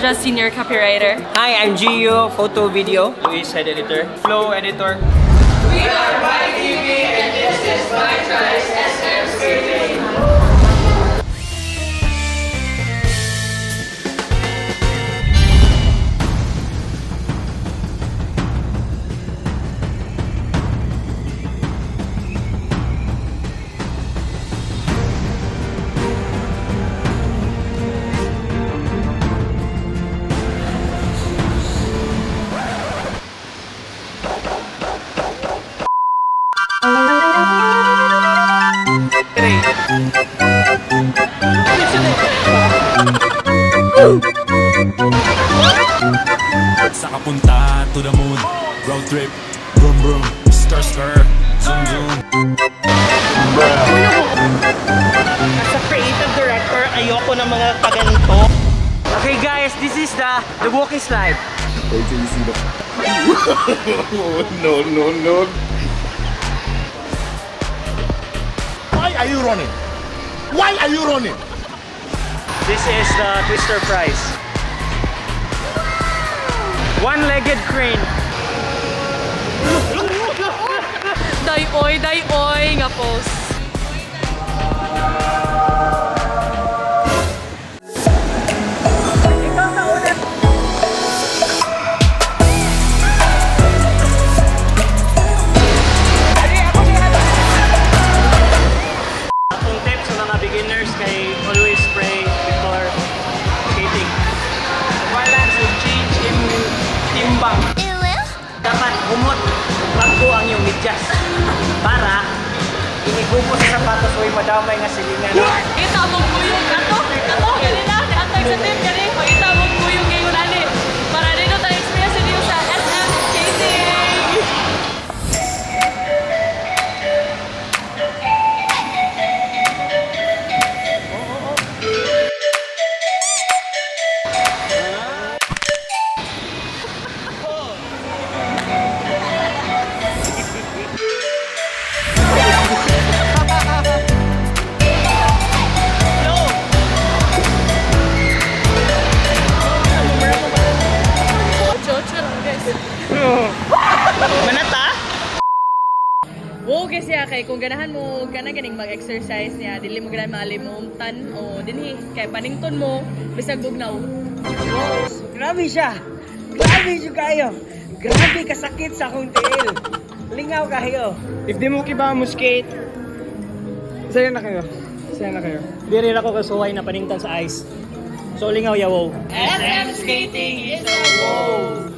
Jaja, Senior Copywriter. Hi, I'm Gio, photo video. Luis, head editor. Flow editor. Sa kapunta to the moon. Road trip. Vroom vroom. Skr skr. Zoom zoom. As a creative director, ayoko ng mga kaganito. Okay guys, this is the walking slide. Wait till you see the. No, no, no. Why are you running? Why are you running? This is the Twister Prize. One-legged crane. Day-oy, day-oy nga post. Akong tip sa mga beginners kay always pray before skating. Balance and change in timbang. Dapat humot bago ang iyong medyas para inigupo sa sapatos o madamay nga silingan. Kita mong kuyog ato. Ato, gani na. Atag sa team, gani. Pakita mong kuyog ngayon ani. Para dito tayo experience niyo sa SM Skating. Ocho-ocho lang, guys. Manata? Wow, kasi kay kung ganahan mo kana ganing mag-exercise niya, dili mo ganahan malimumtan o dinhi kay panington mo bisag bugnaw. Grabe siya. Grabe siya kayo. Grabe kasakit sa akong tiil. Lingaw kayo. If di mo kiba mo skate, saya na kayo. Saya na kayo. Di rin ako kasuway na paningtan sa ice. So lingaw yawow. SM Skating is a wow.